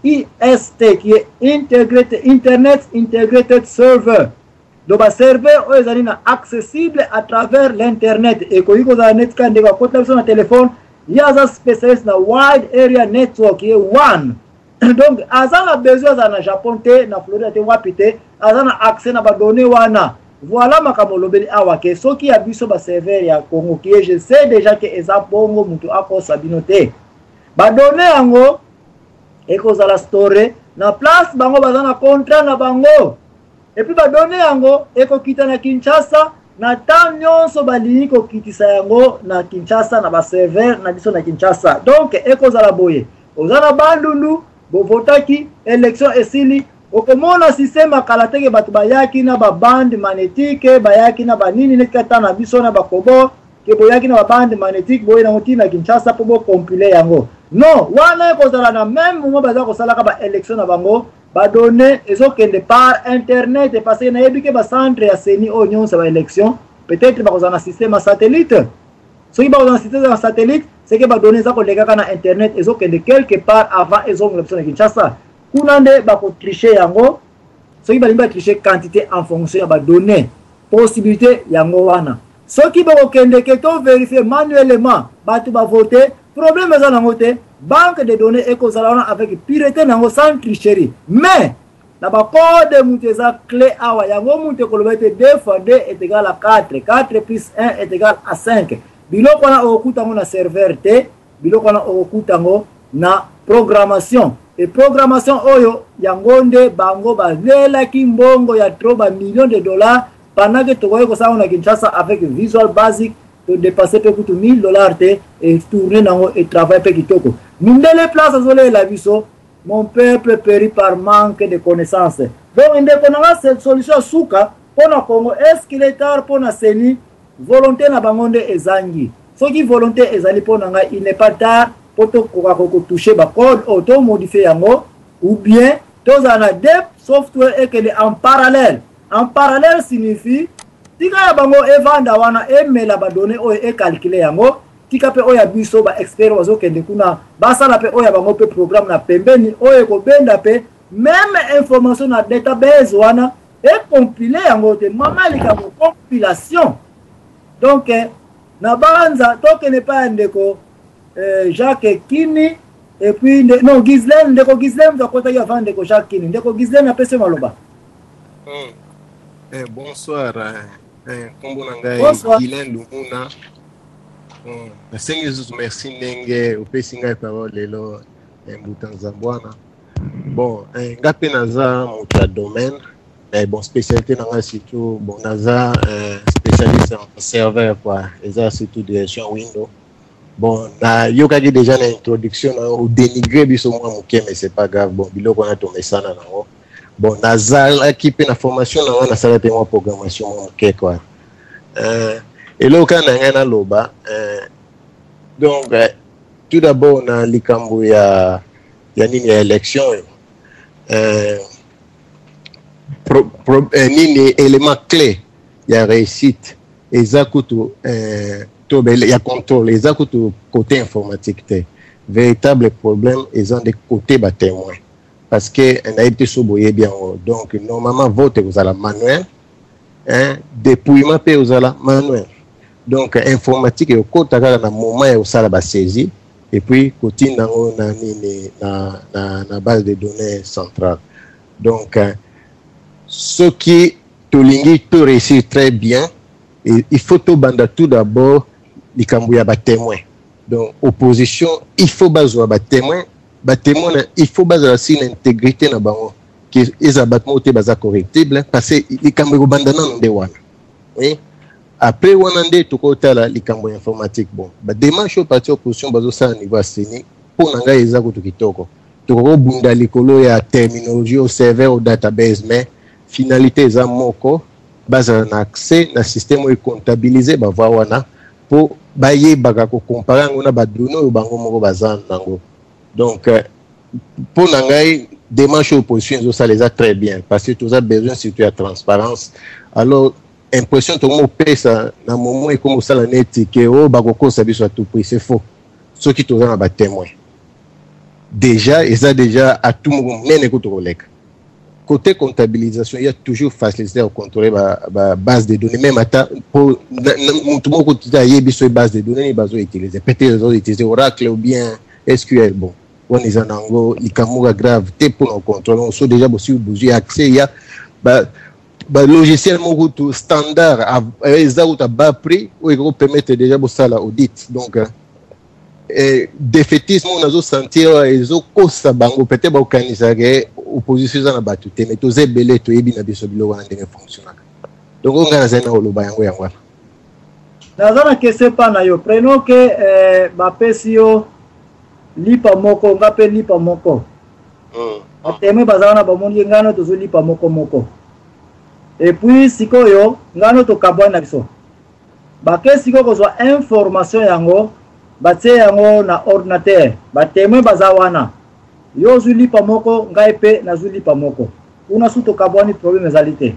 IST qui est Integrated, Internet Integrated Server. Donc ba serveur oyo ezali na accessible à travers l'internet, ekoki kozala neti kaka ndeko akotela biso na telefone, ye aza spécialiste na wide area network, ye one. Donc aza na besoin azala na Japon te, na Florida te, wapi te, aza na accès na badonne wana. Voilà makambo olobeli awa ke soki ya biso ba serveur ya Congo, qui est, je sais déjà ke eza bongo, mutu akosa bino te. Badonne yango ekozala store na place bango baza na contrat na bango, et puis badonne yango ekokita na Kinshasa na temps nyonso balingi kokitisa yango na Kinshasa na baserveur na biso na Kinshasa. Donc ekozala boye, oza na Bandundu, bovotaki, élection esili, okomona système ya kala teke bato bayaki na babande magnétique, bayaki na banini neti kata na biso na bakobo ke boyaki na babande magnétique, boye nango ntina na Kinshasa mpo bocompile yango. Non, wana ekozala na même moment baza kosalaka baélection na bango, badonne ezokende par internet, parce que nayebi ke bacentre ya CENI oyo nyonso ya baélection peut-être bakozala na système ya satellite. Soki bakozala na système ya satellite, c'est que badonne eza kolekaka na internet, ezokende quelque part avant ezongola biso na Kinshasa. Kuna nde bakotriche yango, soki balingi batriche quantité en fonction ya badonne, possibilité yango wana. Soki bokokende ke to vérifier manuellement bato bavote, problème eza nango te, banque de données ekozala wana avec pureté nango sans tricherie. Mais na bacode moto eza clé awa, yango moto ekoloba ete 2 fois 2 est égal à 4, 4 plus 1 est égal à 5. Biloko wana okokuta yango na serveur te, biloko wana okokuta yango na programmation. E programmation oyo yango nde bango balelaki mbongo ya trop, ba millions de dollars, pendant que tokoki kosala yango na Kinshasa avec Visual Basic, todepasse mpe kutu 1000 $ te, etourne nango, etravaille mpe kitoko. Mindele place azolela biso: "Mon peuple périt par manque de connaissance." Donc ndeko na nga, solution ya suka mpo na Congo, est ce qu'il est tard mpo na CENI? Volonté na bango nde ezangi. Soki volonté ezali, mpo na ngai il n'est pas tard mpo tokoka kotouche bacode oyo, tomodifie yango, ou bien tozala na deux software ekende en parallèle. En parallèle signifie tika ya bango evanda wana, emela badonne oyo, ecalcule yango, tika mpe oyo ya biso baexpert bazokende kuna basala mpe oyo ya bango mpe programme na pembeni oyo ekobenda mpe même information na database wana, ekompile yango te. Mama likambo compilation. Donc na banza tokende epai ya ndeko Jacques Kini et puis nde, non, Ghislaine, ndeko Ghislaine moto akotaki avant ndeko Jacques Kini. Ndeko Ghislaine, apesi maloba. Eh, bonsoir. Nkombo na ngai Ghislaine Lumuna. Nasengi lisusu merci ndenge opesi ngai parole lelo, mbuta Nzambo wana. Bon, nga mpe naza moto ya domaine, mais bon, spécialité na ngai surtout, bon, naza spécialiste en serveur quoi, eza surtout direction Windows. Bon, nayokaki déjà na introduction na odénigre biso mwa moke, mais c'est pas grave. Bon, biloko wana tomesana nango. Bon, nazalaki mpe na formation na ngai, nasala mpe mwa programmation mwa moke quoi. Eloko kaka na ngai naloba, donc tout d'abord na likambo ya nini, ya élection oyo, nini, élément clé ya réussite eza kutu to ya contrôle, eza kutu côté informatique te. Véritable problème eza nde côté batémoin, parce que nayebi te so boyebi yango. Donc normalement vote ekozala manuel, hein, dépouillement mpe ekozala manuel. Donc informatique ekokota kaka na moment ya kosala basaisie et puis kotinda yango na nini, na base de données centrale. Donc soki tolingi to réussir très bien, et il faut tobanda tout d'abord likambo ya batémoin. Donc opposition, il faut bazwa batémoin. Batémoin na, il faut bazala si na intégrité na bango, ke ezala bato moko te baza corruptible, parce que likambo ekobanda nano nde wana. Oui, après wana nde tokotala likambo ya informatique. Bon, badémarche oyo parti opposition bazosala niveau ya CENI, mpo na ngai eza kutu kitoko. Tokokobunda likolo ya terminologie au serveur, au database, mais finalité eza moko: bazala na accès na système oyo ecomptabilise bavoix wana, mpo bayebaka kocompare yango na badonnées oyo bango moko baza nango. Donc mpo na ngai, démarche oyo opposition ezosala eza très bien, parce que toza besoin surtout ya transparence. Alors impression tokomopesa na momo ekomi kosala neti ke oyo bakokosa biso à tout prix, c'est faux soki toza na batémoin. Déjà eza déjà atout moko monene kutu koleka. Côté comptabilisation, il y a toujours facilité à contrôler ba, ba base de données, même ata po mutu moko tuta ayebi so base de données bazo utiliser, peut-être bazo utiliser Oracle ou bien SQL. Bon, wana eza nango likambo moko ya grave te mpona kocontrôle. So déjà bosi bozwi accès ya ba ba logiciel moko kutu standard eza kutu à bas prix oyo ekoki kopermettre déjà bosala audit. Donc défaitisme oyo nazosentir ezokosa bango, peut-être bakokanisaka opposition eza na bato te, mais toza ebele, toyebi na biso biloko wana ndenge fonctionnaka. Donc oyo ngai nazali na koloba yango, yango wana. Naza na question epa na yo. Prenons ke bapesi yo lipa moko, nga mpe lipa moko. Batémoin baza wana, bamoni ye ngai no tozwi lipa moko moko. Et puis sikoyo ngai no tokabwani na biso, bake sikoyo kozwa information yango, batie yango na ordinateur. Batémoin baza wana, yo ozwi lipa moko, ngai mpe nazwi lipa moko. Kuna su tokabwani, problème ezali te.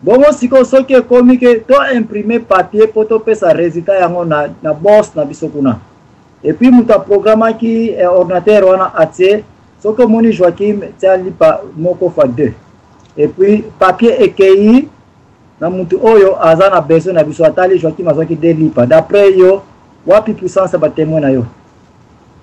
Bongo sikoyo soki ekomi ke to imprime papier mpo topesa résultat yango na boss na biso kuna, et puis moto aprogramaki ordinateur wana atie: soki omoni Joaquim, tia lipa moko fois deux. Et puis papier ekei na mutu oyo aza na besoin na biso, atali Joaquim azwaki deux lipa. D'après yo, wapi puissance ya batémoin na yo?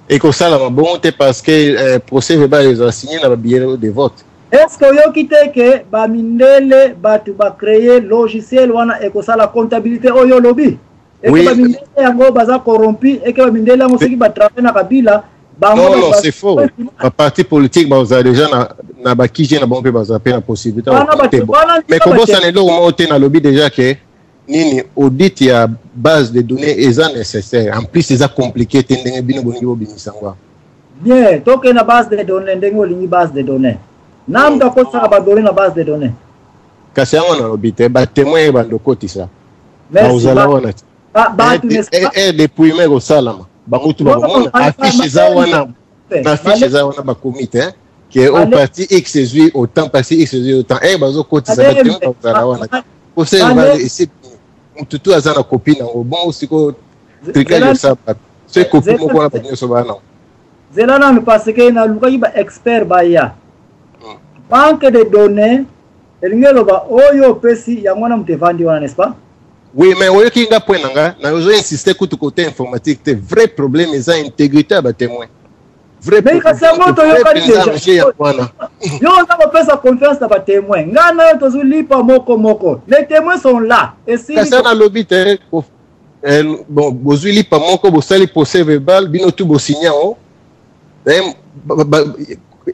Ekosalama bongo te, parce que procès verbal ezala signé na babureau de vote. Est ce que oyoki te ke bamindele bato bacréer logiciel wana ekosala comptabilité oyo olobi? Eke bamindele yango baza corrompu, eke bamindele yango soki batravaille na Kabila, bango Non, non, c'est faux. Baparti politique bazala déjà na bakije na bango mpe bazala mpe na possibilité. Mais kobosana eloko moko te, nalobi déjà ke nini, audit ya base de données eza nécessaire. En plus eza compliqué te ndenge bino bolingi bobimisa yango. Bien, tokende na base de données. Ndenge olingi base de données na moto akosaka badonnées na base de données. Kasi yango nalobi te, batémoin ebanda okotisa, bakozala wana te. Dépouillement ekosalama, bango tu bakomona affiche eza wana. Na affiche eza wana, bakomi te ke o parti X ezwi autant, parti X ezwi autant. E bazokotisa, batémoin bakozala wana. Procès esi motu tu aza na copie nango. Bongo sikoyo trucage osala, so copie moko wana, bato nyonso baa nango. Zela nanu, parce que nalukaki baexpert baya. Banque de données elingi eloba oyo opesi yango wana, moto evandi wana, n'est-ce pas? Oui, mais oyoki nga, point na nga, nazo insiste kutu côté informatique te. Vrai problème eza intégrité ya batémoin. Vrai. Mais kasi yango toyokani déjà. Yo oza kopesa confiance na batémoin, ngai na yo tozwi lipa moko moko, les témoins sont là. Esili. Kasi nalobi te, bon, bozwi lipa moko, bosali procès verbal, bino tu bosigne yango.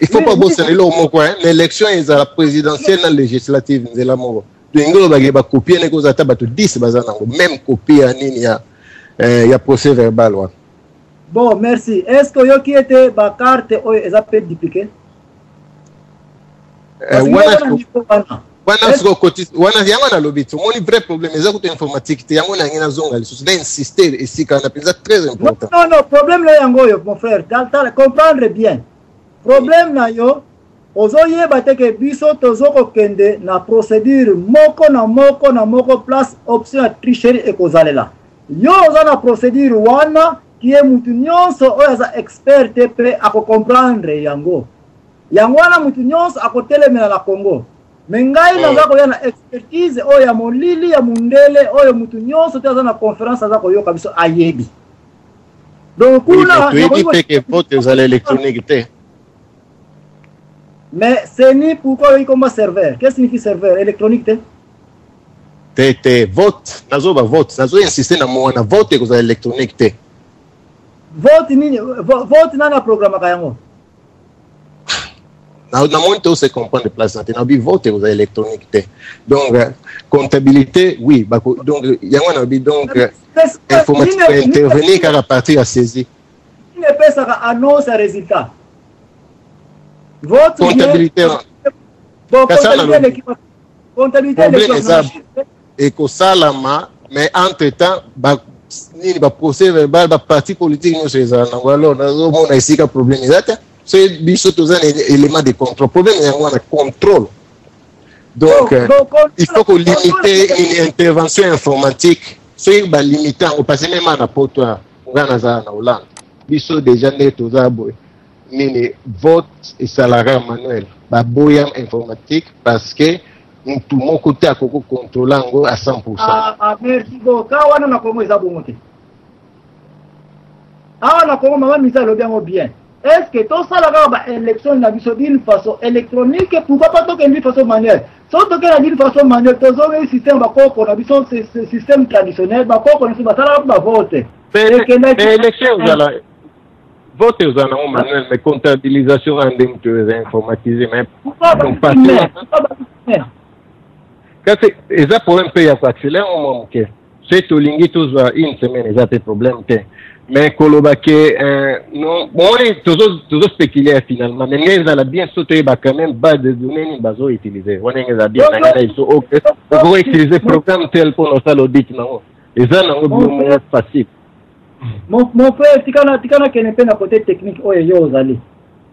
Il faut pas bosana eloko moko: na élection ezala présidentielle na législative, nzela moko. Tolingi olobaki bacopie ndenge ozala ata bato 10 baza nango même copie ya nini, ya procès verbal wana. Bon, merci. Est ce que oyoki ete bacarte oyo eza mpe dupliqué? Wana sikoyo okoti wana, yango nalobi ti omoni vrai problème eza kutu informatique te. Yango nange nazonga lisusu na insister esika wana mpenza, très important. Non, non, problème na yango oyo, mon frère, comprendre bien problème na yo, ozoyeba te ke biso tozokokende na procédure moko na moko na moko, place option ya tricherie ekozalela. Yo oza na procédure wana kie, mutu nyonso oyo aza expert te mpe akocomprendre yango. Yango wana mutu nyonso akotelemela na Congo. Me ngai naza koya na expertise oyo ya molili ya mundele, oyo mutu nyonso te aza na conférence aza koyoka biso ayebi. Donc kuna toyebi mpe ke vote ezala électronique te. Mais CENI, pourquoi oyoki komba serveur? Qu'est-ce signifie serveur électronique te? Te, te, vote, nazoba vote, nazo insiste na mo wana, vote ekozala électronique te. Vote nini? Vote nani aprogramaka yango? Namoni te ose comprendre place na te. Nabi vote ekozala électronique te, donc comptabilité oui bako, donc yango nabi, donc informatique intervenir kaka partir ya saisie. Nini epesaka annonce ya résultat? Vote? Comptabilité. Bon, comptabilité. Problème eza ekosalama, mais entre temps ba nini, baprocès verbal, baparti politique nyonso ezala nango. Alors nazomona esika problème eza te, so biso toza na élément de contrôle. Problème yango wana, contrôle. Donc il faut kolimiter une intervention informatique. Soki balimite yango, parce que même na poto, nga nazala na Hollande, biso déjà ndenge toza boye. Nini, vote esalaka manuel, baboya informatique parce que mutu moko te akoki contrôler yango à 100%. Ah, ah, merci. Bon, ka wana na Congo eza bongo te. Awa na Congo, mama Misa alobi yango bien. Est ce que tosala kaka baélection na biso d'une façon électronique? Pourquoi pas tokende d'une façon manuelle? So tokende d'une façon manuelle, tozongeli système bakoko na biso, système traditionnel. Bakoko na biso basalaka mpo bavote. Mais élection ezala, vote eza nango manuel, mais comptabilisation wana nde moto eza informatisé. Mais donc kasi eza problème mpe ya koaccélérer yango mwa moke. Soki tolingi tozwa une semaine, eza mpe problème te. Mais koloba ke non, bomoni, tozospéculer finalement. Mais ndenge ezala bien, so toyeba quand même base de données nini bazoutiliser wana. Ndenge ezala bien na ngai na biso, okoki utiliser programme tel mpona osala audit nango, eza nango bilo facile. Mon frère, tika nakende mpe na côté technique oyo yo ozali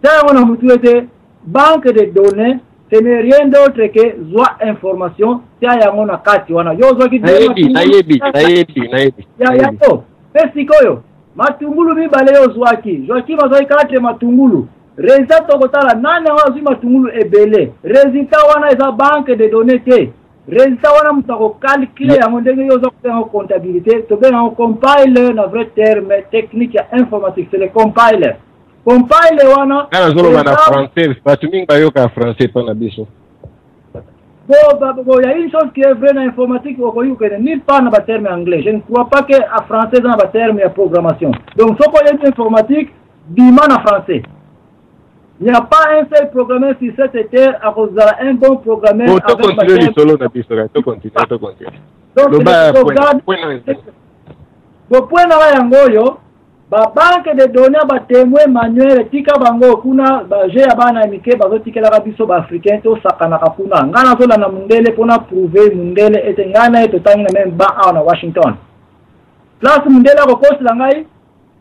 ta yango na motu ete banque de données, ce n'est rien d'autre que zwa information, tia yango na kati wana yo ozwaki. Nayebi, nayebi, nayebi, nayebi. Yango mpe sikoyo matungulu mibale yo ozwaki, Joakim azwaki 4 matungulu. Résultat, tokotala nani yango azwi matungulu ebele. Résultat wana eza banque de données te. Résultat wana, moto akocalculer yango ndenge yo oza kobenga yango comptabilité, tobenga yango compiler. Na vrai terme technique ya informatique, c'est le compiler. Compiler wana. Nga nazoloba na français, bato mingi bayoka français mpo na biso. Bon, il y a une chose qui est vraie dans l'informatique, okoki kokende nulle part na baterme anglais. Je ne crois pas que a français eza na baterme ya programmation. Donc soki oyebi informatique, bima na français. Il n'y a pas un seul programmeur sur cette terre akozala un bon programmeur. Bon, tocontinue lisolo na biso, tocontinue, tocontinue. Bon, point nanga yango oyo, babanque de données, batémoin manuel, tika bango kuna. Baje ya bana ya mike bazotikelaka biso baafricain, tosakanaka kuna. Ngai nazolanda mundele mpona prouver mundele ete ngai na ye totangi na même ban awa na Washington. Place mundele akokosela ngai,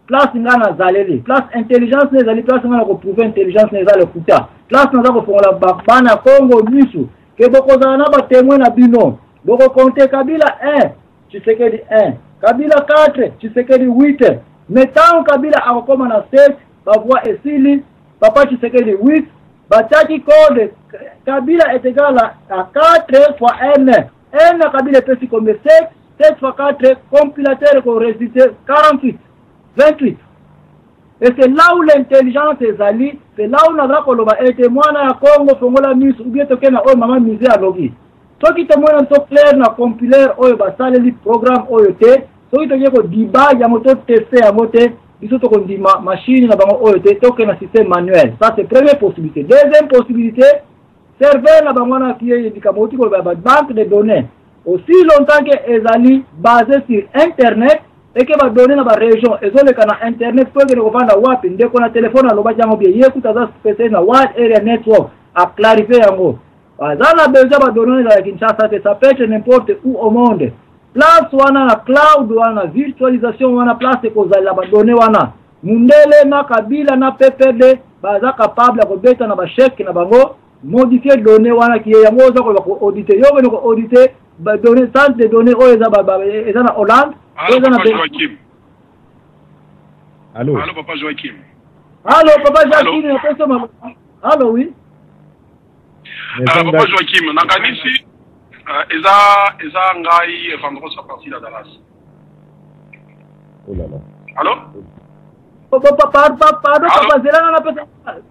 place ngai nazaleli, place intelligence na ezali, place ngai na koprouver intelligence na eza lokuta, place naza kofongola bana ya Congo misu ke bokozala na batémoin na bino, bokocompter Kabila 1, Tshisekedi 1, Kabila 4, Tshisekedi 8. Mais ntango Kabila akokóma na 7, bavoix esili, papa Tshisekedi 8. Batiaki code Kabila est égal à 4 fois n. N na Kabila epesi combien? 7. 7 fois 4, compilateur ekorésulter 48, 28. Et c'est là où l'intelligence ezali, c'est là où naza koloba ete mwana ya Congo, fongola miso. Ou bien tokende na oyo mama Mise alobi. Soki tomona biso clair na compilaire oyo basaleli programme oyo te, soki toke kodiba yango, totester yango te, biso tokondima machine na bango oyo te. Tokende na système manuel. Ça, c'est première possibilité. Deuxième possibilité, serveur na bango wana kie likambo outi koloba ya babanque de données, aussi longtemps que ezali basé sur internet eke badonnées na barégion ezoleka na internet po ekende kovanda wapi. Ndeko na telefone alobaki yango bien, ye kuta aza spécialiste na wide area network, aclarifier yango. Baza na besoin badonnées ezala Kinshasa te, ça peut être n'importe où au monde. Place wana na cloud wana, virtualisation wana, place ekozalela badonnées wana, mundele na Kabila na PPD baza capable ya kobeta na bachèque na bango, modifier données wana. Kie yango oza koloba koauditer, yo okende koauditer badonnées, centre de données oyo eza na Hollande, oyo eza na Papa Joachim. Allo. Allo, papa Joachim. Allo, papa Joachim, napesa maloba. Allo, oui. Papa Joachim, nakanisi eza ngai Evandros à partir ya Dallas. Oh là là. Allo. Pardon, papa, zela na napesa,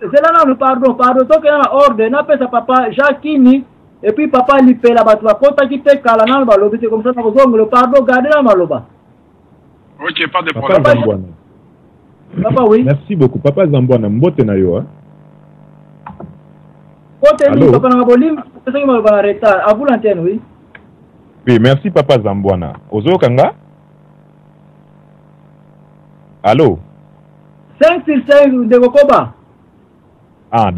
zela nanu. Pardon, pardon, tokenda na ordre. Napesa papa Jacquini et puis papa Lipela. Bato bakotaki mpe kala, nanu balobi te. Comme ça nakozongelo. Pardon, garde na maloba. Ok, pas de Papa problème. Zambwana. Papa, oui. Merci beaucoup. Papa Zambwana, mbote na yo. Hein? Kote nini? Allô? Papa nanga bolimbi, soki maloba na retard. À vous l'antenne, oui. Oui, merci papa Zambwana. Ozoyoka nga? Allô? 5 sur 5, ndeko Koba. Ah,